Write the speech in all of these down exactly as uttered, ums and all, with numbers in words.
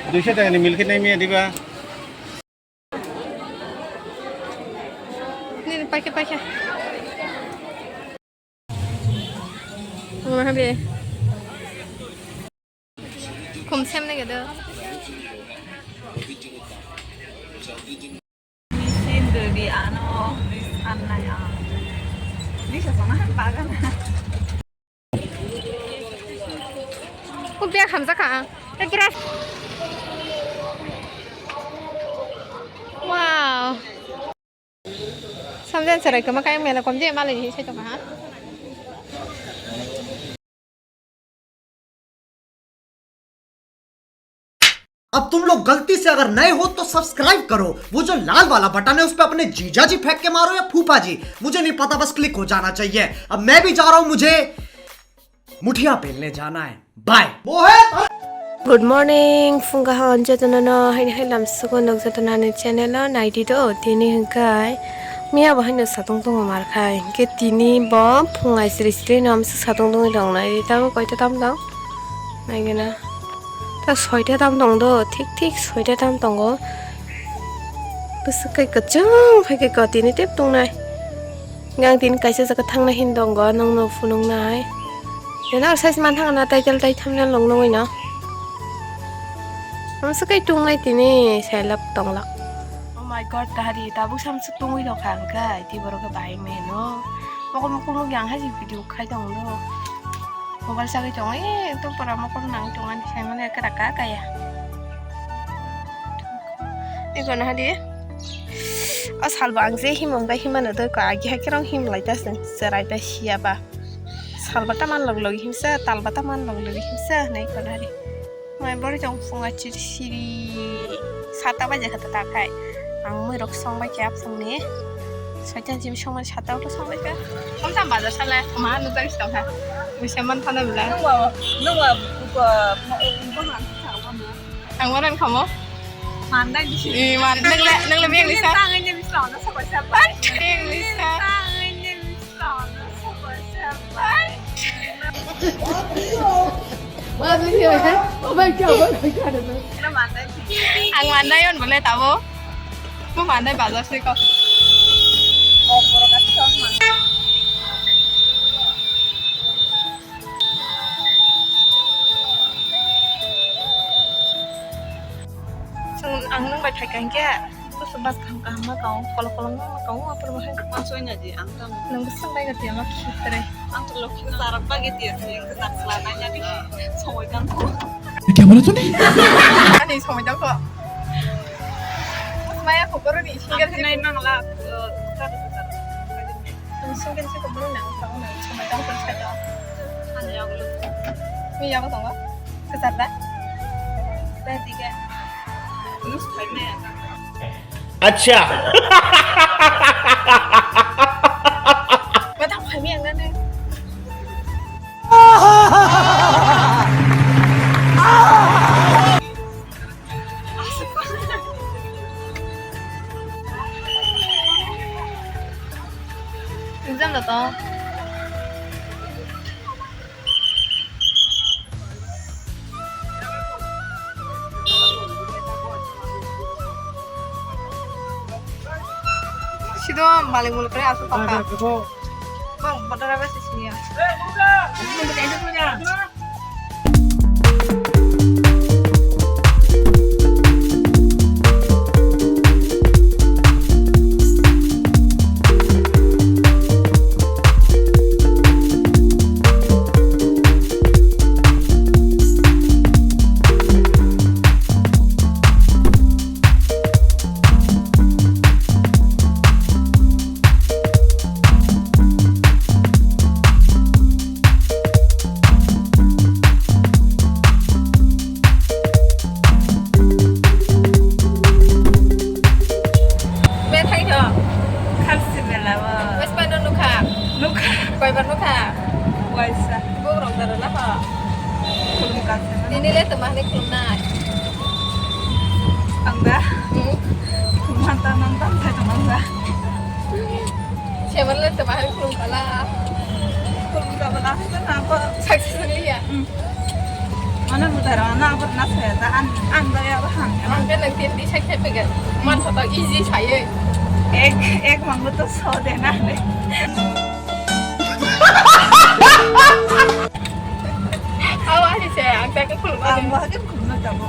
Duiso taka ni milk nai miya diba? Nini paikhe, paikhe. Wah be. Khum sem nai gado. Mesin dodi ano, anai ah. Bisa sana bagan. Ko bag hamjak kha ang. Tei pura. Wow. Samjak chwrai kwma kayang mela komjak mali ni sai tongkha ha. अब तुम लोग गलती से अगर नए हो तो सब्सक्राइब करो, वो जो लाल वाला बटन है उस पे अपने जीजा जी फेंक के मारो या फूफा जी, मुझे नहीं पता, बस क्लिक हो जाना चाहिए। अब मैं भी जा रहा हूँ, मुझे मुठिया पेलने जाना है। Bye. Good morning, phung kaham jotono no, haini hai lam sugo nok jotono ani channel o naidi do, tini hwnkhe miya bo haino satung tongo mar khai, hwnkhe tini bo phung ai sri sri no amsa satung tongwi rong nai, tamo koita tam tong nai gana. Ta soita tam tong do, thik thik soita tam tongo. Bwswk kai kwchwng phai khe ko tini tep tongnai. Ngang tini kaisa jaga thangna hin tongo, nongno phunuknai. Nang size man thangna title tai thumbnail rok nugwi no. Amsa kai tongnai tini selap tonglak. Oh my God, tahari tabuk samsuk tongwi rok kha hwnkhe, tei borok khe bahai mano. Mokol mokol nukya ang hai video khai tong do. Mobile sagwi tongo, eh, ekdom pura mokol nang tongmani saimano ekhe raka kaya. Ego nahadi. O salbo ang je himung bai himano doi ko agi hai kerong him lai ta se cherai ta siya ba. Salbata man log log himsa, talbata man log log himsa hinui ko nahadi. Mai bori tong phunga chiri siri sata baja kha ta khai. Ang mui rok song bai kha phungni. Soita jim song bai sata rok song bai kha. Kom sam bazar sala ma nukjak si tong kha. Mui se man phano belai. Nungwa nungwa ko ko ko han sa ko na. Ang waran khamo. Mandai di si. I man nang le nang le miyang lisa. Tang ini bisa ono sa ko sa. Miyang lisa. Tang ini bisa. Ang mandai on bole tabo. Mo mandai bazar se ko. Ang nung bai thai kang khe. Bus bus kaham kaham ma kau, kolok kolok ma kau, apor bahai. Ang soi na di, ang tamo. Nang bus bai gati ama khitre. Ang to lokhi na sarap ba gati, ang to tak sala na ya di. Soi kan ko. Kya bola tune? Ani soi kan ko. Maya ko boro ni single nai mang la. Single si ko boro nang, nang soi kan ko sai da. Ani ya ko. Mi ya ko tongo. Kwchar da? Bai dige. Nus phai me. Acha. Ba thang phai me ang ne. Exam da to. Sido malik muluk kare asuk paka. Bang, botora besi siya. Bethai tho. Khamsi mela bo. West Pano nukha. Nukha. Koibar nukha. Waisa. Buk rok daro na ho. Khulum kase. Nini le tuma hane khulum nai. Ang da. Hmm. Manta nang tam thai tong ang da. Sebar le tuma hane khulum kala. Khulum kala. Success liya. Hmm. Mana butar mana apa na saya ta an an da ya ba han. Ang ke nang tin di sai sai pegan. Man sa ta easy sai. Ek ek mango to so de na. Awa hi se ang ta ke khul. Ang ba ke khul na ta bo.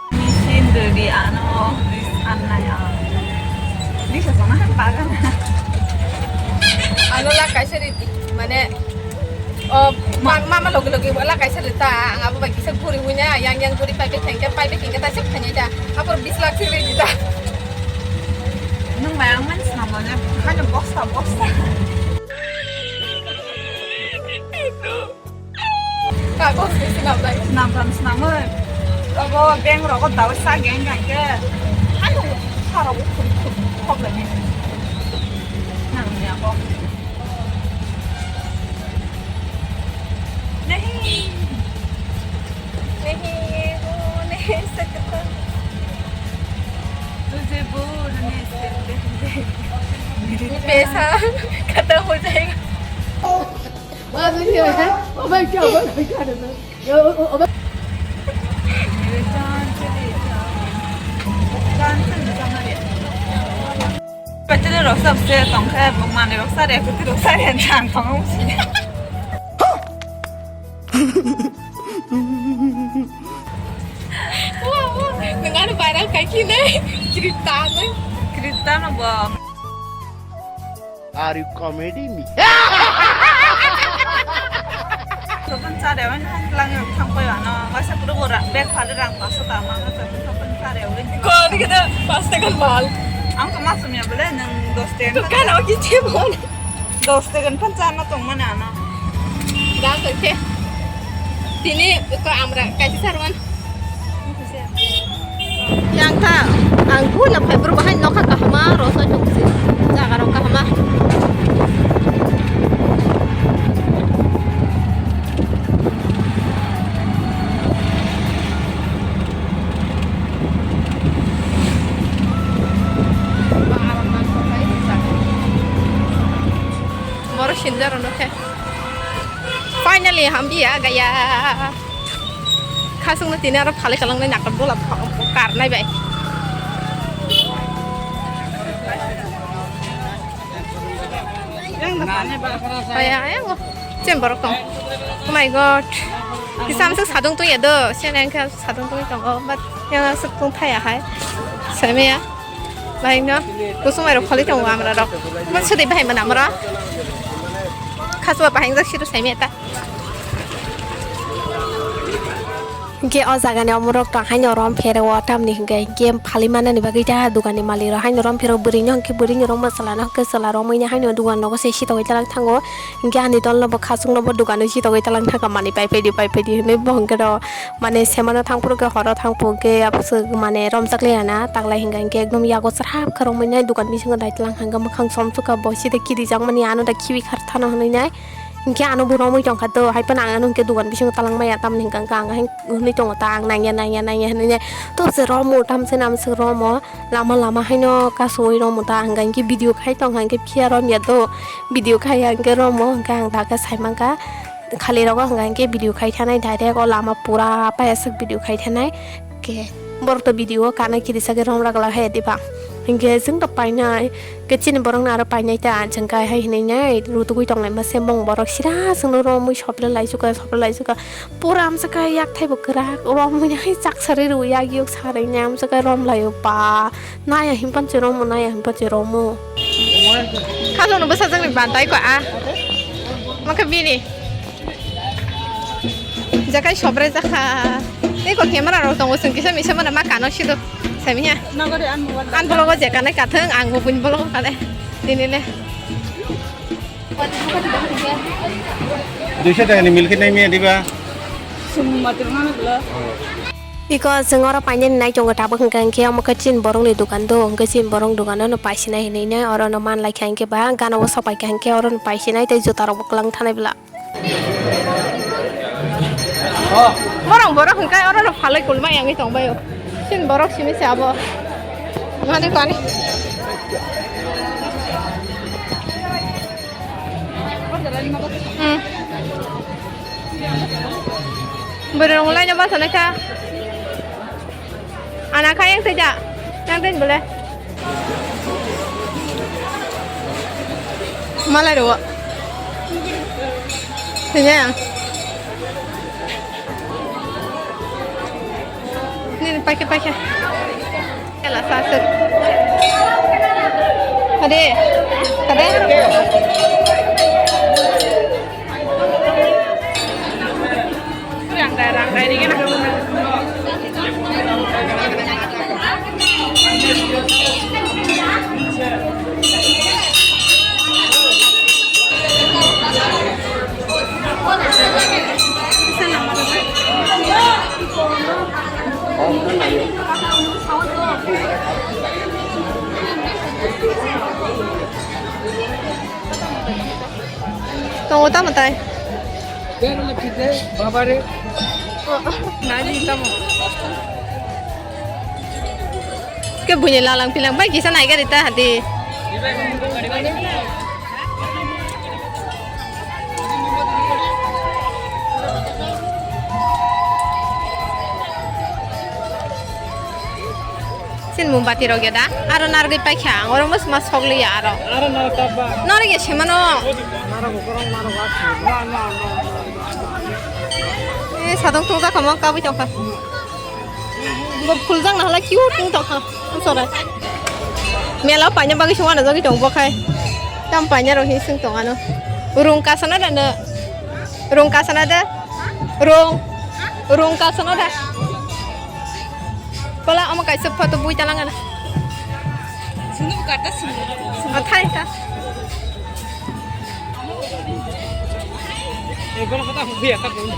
Machine ready ano, this annai ah. This is one bagan. Ano la kaisa ready, mane, oh, ma-, mama logi logi la kaisa ready ta, ang abo bai kisa guri hunya, yang yang guri pai pai thengke, pai pai thengke ta sip thanya ta, apor bis lakh sip ready ta. Nung bai ang man snam mane, hanya bosta bosta. Kagos ni sinam lai. Sinam ram sinam oi. Abo bank rogo dawi sa geng geng ke. Ayo, saro bu khum khum khok lai ni. Nang ni abo. Nahi. Nahi, wo nahi sakta. Tujhe bol nahi sakte. Meri jaan. Paisa khatam ho jayega. Pachalo rok sab se tongkhe, bumani rok sare, kuti rok sare, jang tongo musi. Nang ano viral kai kine, kirita nang. Kirita no bo. Are you comedy me? Sopan sare wani hang lang yang thang koy ano. Masa pura bora bag phale rang paso ta ma ma sopan sare wani. Ko ni kita pas tekan mal. Ang ko masum ya bole nang dos ten. Dukan o kiche mon. Dos tekan pan sana tong mana ano. Dah kerja. Sini ko amra kaji sarwan. Yang ta, ang buina phai bro bahai nokha kahama, rosa chokse, jaga rok kahama. Boro sinjaro nokhe. Finally, hambiya gaya. Khasungno tini aro phalwi kalangnai nakar bola karnai bai. Aya, aya, chen borok tong. Oh my God. Kisa amsuk sadung tungya do. Siya nang kha sadung tungwi tongo. But yang amsuk tung thaya hai. Samya. Bahai no. Kusung mai rok kholi tongo amra rok. Mo sudi bahai mana amra. Khaswa bahai jak siru samya ta. Hinkhe o jaga ni omorok tong haino rom phero o, tamni hinkhe hinkhe phalwi manani bagwi ta dogan ni malik rok haino rom phero, bwrwi no hinkhe bwrwi ni rok mwchwla no hinkhe chwla romwi ni haino dogan nogo se sitogwi talang thango. Hinkhe ani dol no bo khasung no bo dogan o sitogwi talang thangkha, manwi pai phai di, pai phai di hinwi bo hinkhe ro mane semano thang phuru khe horo thang phuru khe aboswk mane romjak le ya na, taklai hinkhe hinkhe ekdom yago chwrap khe romwi nai dogan bisingo dai talang hinkhe mwkhang somsukha bo side kirijak mani ano da khibi khar thano hinwi nai. Hinkhe ano bo romwi tongkha do, hai phano ang ano hinkhe dogan bisingo talang maya, tamni hinkhe ang, ang hwnwi tongo ta, ang nangya, nangya, nangya hwnwi nai. Tobose romo, tamse namse romo, lama lama haino kasowi romo ta, ang hinkhe video khai tongkha, hinkhe phiya romya do, video khai hinkhe romo, hinkhe ang dakhe saimankha, khali rogo hinkhe video khai thanai, direct o lama pura payaswk video khai thanai. Khe borok to video o kana kiri sake rom rok la hai diba. Hinkhe chwng to painai. Khe chini borok no aro painai ta, chwng kai hai hinwi nai rutugwi tonglai ma se mung borok sira chwngno romwi sopre lai suka, sopre lai suka. Pura amsa kai yak thai bo kwrak romwi nai chak sarwi rw yak yok sarwi nai amsa kai rom lai o ba. Naya himpan che romo, naya himpan che romo. Khajang no bwsajak ni bandai ko a. Maka bini. Jakai sobre jakha. Tei ko camera rok tongo, chwng kisa misa mana ma kano sido. Sami ya. Nagari an mobile. An bologo je kanai kathwng, ang bo buini bologo kanai. Tini le. Duiso taka ni milk nai miya diba? Sum matir mana bela. Iko chwng oro painani nai tongo tabuk hwnkha hinkhe omo khe chini borokni dogan do, hwnkhe chini borokni dogano no paisinai hinwi nai oro no manlai kha hinkhe ba gana o sopai kha hinkhe oro no paisinai tei juta rok bo kwlang thanai bwla. Borok, borok hwnkhe oro no phalwi kulma yangwi tongbaio. Chini borok simi se abo. Mani kani. Hmm. Bwrwi rong lai no basa nai kha. Ana kha yang tei ja. Yang tei bole. Malai ro. Tei ja. Ni paikhe paikhe. Ela sasuk. Ade. Ade. Tongo tamo tai? Baba re. Nai di tamo. Ke buini lalang pilang bai kisa nai gari ta hadi. Sin mombati rok ya da? Aro narwgwi paikha ang, oro mosma sokliya aro. Aro narwg tabba. Narwg ya semano. Narwg ukorok narwg ati. Na, na, na, na, na. Eh, sadong tungjakha mo kabui tongkha. Bo phuljak na hala cute wng tongkha. Sore. Mela paina bagwi song ano jagwi tong bo khai. Tam paina rok hi sing tong ano. Rung kasana da no. Rung kasana da. Rung. Rung kasana da. Pala omo kaisa photo bui talang ano. Sunu kata sunu. Athai ta. Eh, bono kata bui ata bui.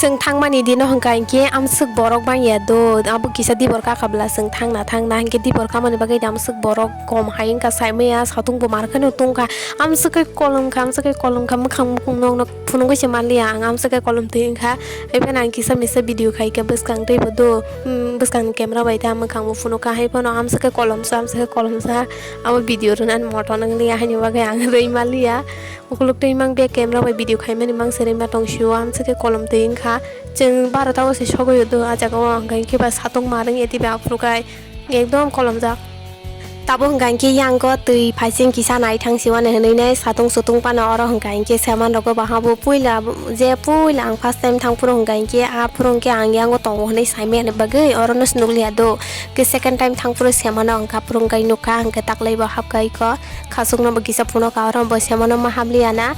Chwng thangmani dino hwnkha hinkhe amswk borok bangya do, abo kisa dibor kakabla chwng thangna thangna hinkhe dibor kamani bagwi amswk borok kom hai wngkha saimaya satung bo mar kheno tongkha amswk khe kolom kha amswk khe kolom kha mwkhang mukhung nokno phunugwi se manliya ang amswk khe kolom twi wngkha. Haiphano ang kisa misa video khaikha bwskang teibo do, bwskangni camera bai ta mwkhangbo phunukha haiphano amswk khe kolomsa amswk khe kolomsa abo video rwnani moto nwngliya haini bagwi ang rwi manliya. Ukuluk twi mang bag camera bai video khaimani mang serema tong sio amswk khe kolom twi wngkha. Chwng barota o se sogwi do ah jaga o hwnkha hinkhe ba satung mar wngya tei ba aphuru khai ekdom kolomjak. Tabuk hwnkha hinkhe yango twi phaising kisa nai thang sio ani hwnwi nai satung sutung phano oro hwnkha hinkhe seman rogo baha bo puila je puila ang first time thang phuru hwnkha hinkhe aphuru hinkhe ang yango tongo hwnwi saimani bagwi orono se nukliya do. Khe second time thang phuru semano hwnkha phuru hwnkha nukha hwnkhe taklai bo hapkha iko. Khasukno bo kisa phunukha, oro bo semano ma habliya na,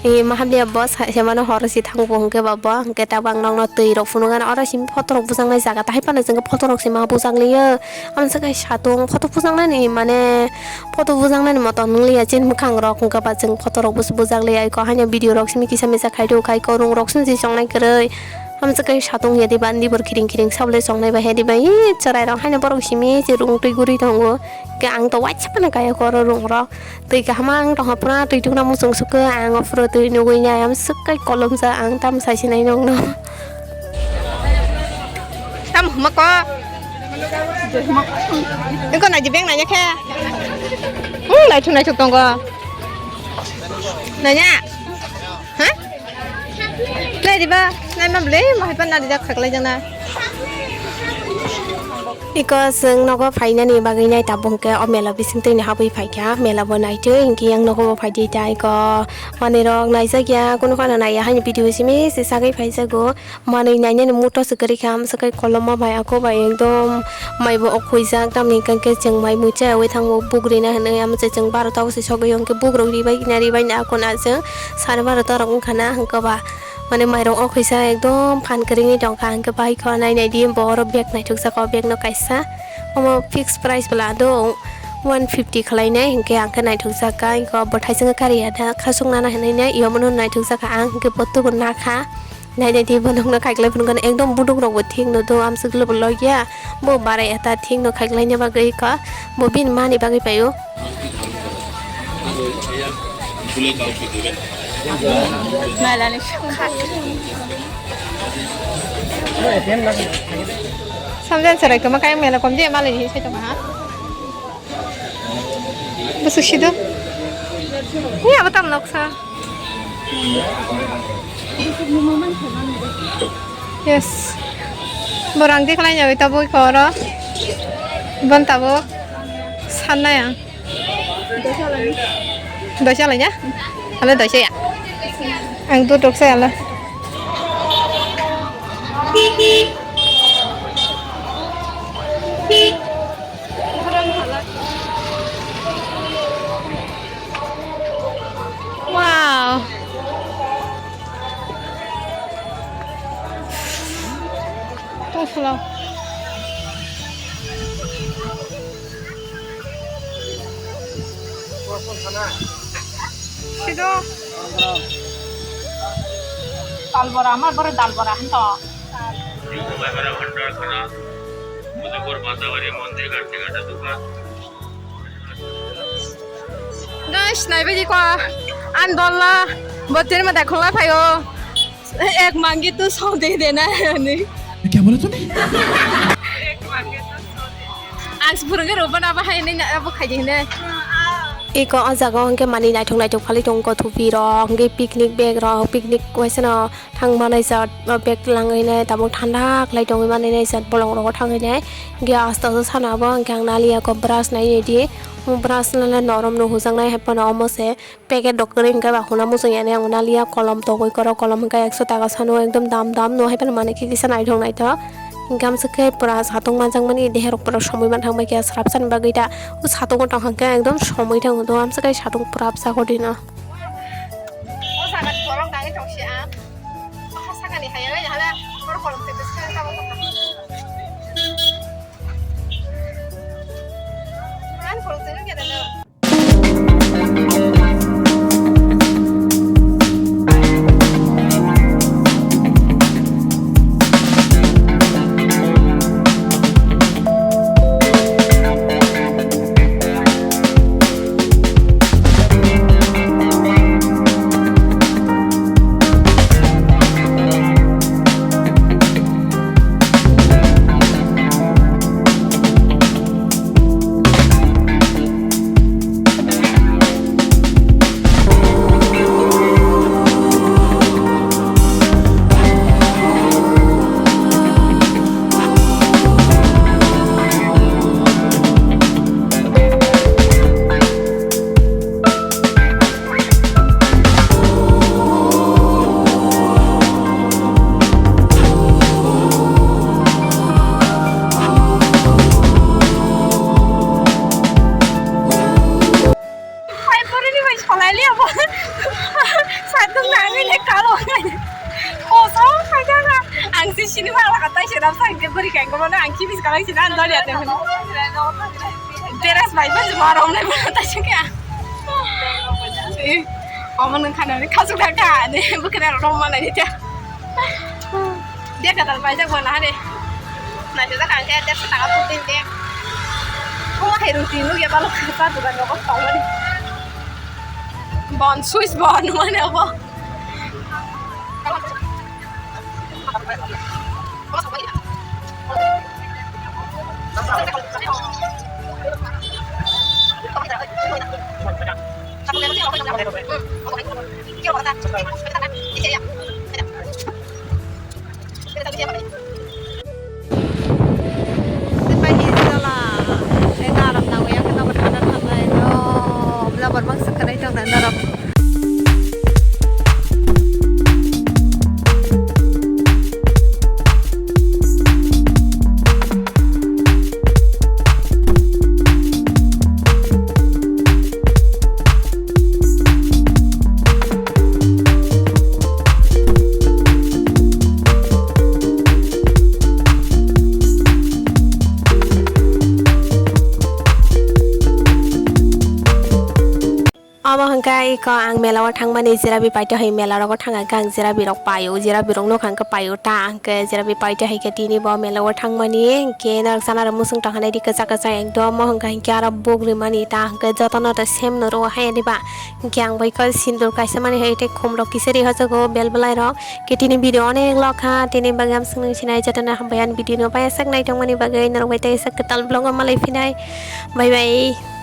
e, ma habliya bo sa-, semano horo si thangbo hwnkhe ba bo, hwnkhe tabang nokno twi rok phunukgana, oro simi photo rok bujaknai jaga, tahai phano chwngkhe photo rok sima bujakliyo, amswk khe satung photo bujaknani mane photo bujaknani motom wngliya chini mwkhang rok, hwnkhe ba chwng photo rok bujakliya, iko haino video rok simi kisa misa khaidi, ukhai korung rok simi se chongnai kwrwi, amswk khe satung ya diba, ani bor khiring khiring sablai chongnai ba he diba, ee, chwrai rok haino borok simi se rung twi guri tongo. Khe ang to waisa phano kaya koro rung rok. Twi kaham ang tongkha pura twi tukna muchung sukha ang o pura twi nugwi nai am swk kai kolom sa ang tam sai sinai nong no. Tam huma ko. Engko nai jibeng nai khe. Hmm, nai thung nai thung tongo. Nanya. Ha? Nai diba? Nai ma bwle ma hai pan nai dijak khaklai jana. Iko chwng nogo phainani bagwi nai tabuk hwnkhe o mela bising twini habwi phaikha, mela bo naitwi hinkhe yang nogo bo phaidi ta iko manwi rok naijak ya kunu phano naiya haini video simi se sagwi phaijago. Manwi nainani muto se kwrwi kha, amswk kai koloma bai ako bai ekdom mai bo okhuijak, tamni hwnkhe chwng mai mui chayaui thango, bugri na hinwi amchai chwng barota o se sogwi hwnkhe bugrok ribai na ribai na ako na chwng sare barota rok wngkha na hwnkhe ba, mane mairok okhuisa ekdom phan kwrwngwi tongkha, hwnkhe bai kho nai nai di bo oro bag naithokjak o bag no kaisa omo fix price bwla do one fifty khwlainai, hwnkhe ang khe naithokjak kha, hwnkhe bo thaising khe kariya da khasuk nana hinwi nai, iyamo no naithokjak kha ang, hwnkhe bo tubu nakha. Nai nai di bo nokno khaiklai phunukha ekdom buduk rok bo thik no do amswk le bo logya bo barai eta thik no khaiklai ni bagwi kha bo bini mani bagwi paio. Samjan serai kwma kai mela kom je malai ni sai tongma ha. Bwswk sido. Ni abo tam noksa. Yes. Borang di khlai nyawi tabuk iko oro. Bon tabuk sannai ang. Dosa lai ya? Ale dosa ya. Ang tu doksa ya la. Wow. Tong solo. Sido. Dalbora, amar bore dalbora hanto. Guys, naibaidi ko an dolla botir ma dakhulai phaio. Ek mangi tu so de de na ani. क्या बोला तूने? Ek mangi tu so de de. Ang se phwrwngwi rwbana bahai ni abo khaidi hine. Iko o jaga o hwnkhe manwi naithok naithok phalwi tongo, thupi rok hwnkhe picnic bag rok, picnic waisano thang manai jat o bag langwi nai tabuk thanda khlai tongwi manwi nai jat bolong rogo thangwi nai. Hwnkhe aste aste sana abo hwnkhe ang naliya ko brush nai di, brush nana norom no hujaknai hai phano omo se. Packet rok kwrwi hwnkhe ba huna muchung yani ang naliya kolom togwi koro kolom hwnkhe ekso taka sano ekdom dam dam no haiphano manwi khe kisa naithok naithok hwnkhe amswk khe pura satung manjakmani deherok pura somoi manthang bai khe swrapsani bagwi ta o satungo tong hwnkhe ekdom somoi thango do amswk khe satung pura bwsakho dino. O jaga ni borok dagwi tong si ang. O sakani hai hala hala borok kolom twi bwskango tabuk tong kha. Ang kolom twi nw khe da. Hai, pore ni bai solai liya bo. Satung nangwi le kalo. Kosong sajaga. Ang si sini mala katai se dam sang ke beri kain kono ang kibis kalang sini an dori ate. Teras bai ban juma rom nai ban tai se kya. Eh, omo nang khana ni khasuk da ka ne bukra rom mana ni ta. Dia kadal paijak bo nahare. Naijak ang khe dersa taka putin de. Omo hai roti nugya balok kha dukan rogo tongmani. Bon, Swiss bon mane obo. Omo hwnkhe iko ang mela o thangmani jerabi paito hai mela rogo thang khe ang jerabi rok paio, jerabi rok nokha hwnkhe paio ta hwnkhe jerabi paito hai khe tini bo mela o thangmani hwnkhe narwk sana rok muchung tong kha nai di kwchak kwchak ekdom mo hwnkha hwnkhe aro buk rimani ta hwnkhe jotono to sem no rwo hai ani ba hwnkhe ang bai khe sindur kaisa mani hai tei khum rok kisa ri hojago bel belai rok hwnkhe tini video onek lokha tini bagwi amswk nung sinai jotono hambai ani video no pai sak nai tongmani bagwi norok bai tei sak kwtal vlog o malai phinai bye bye.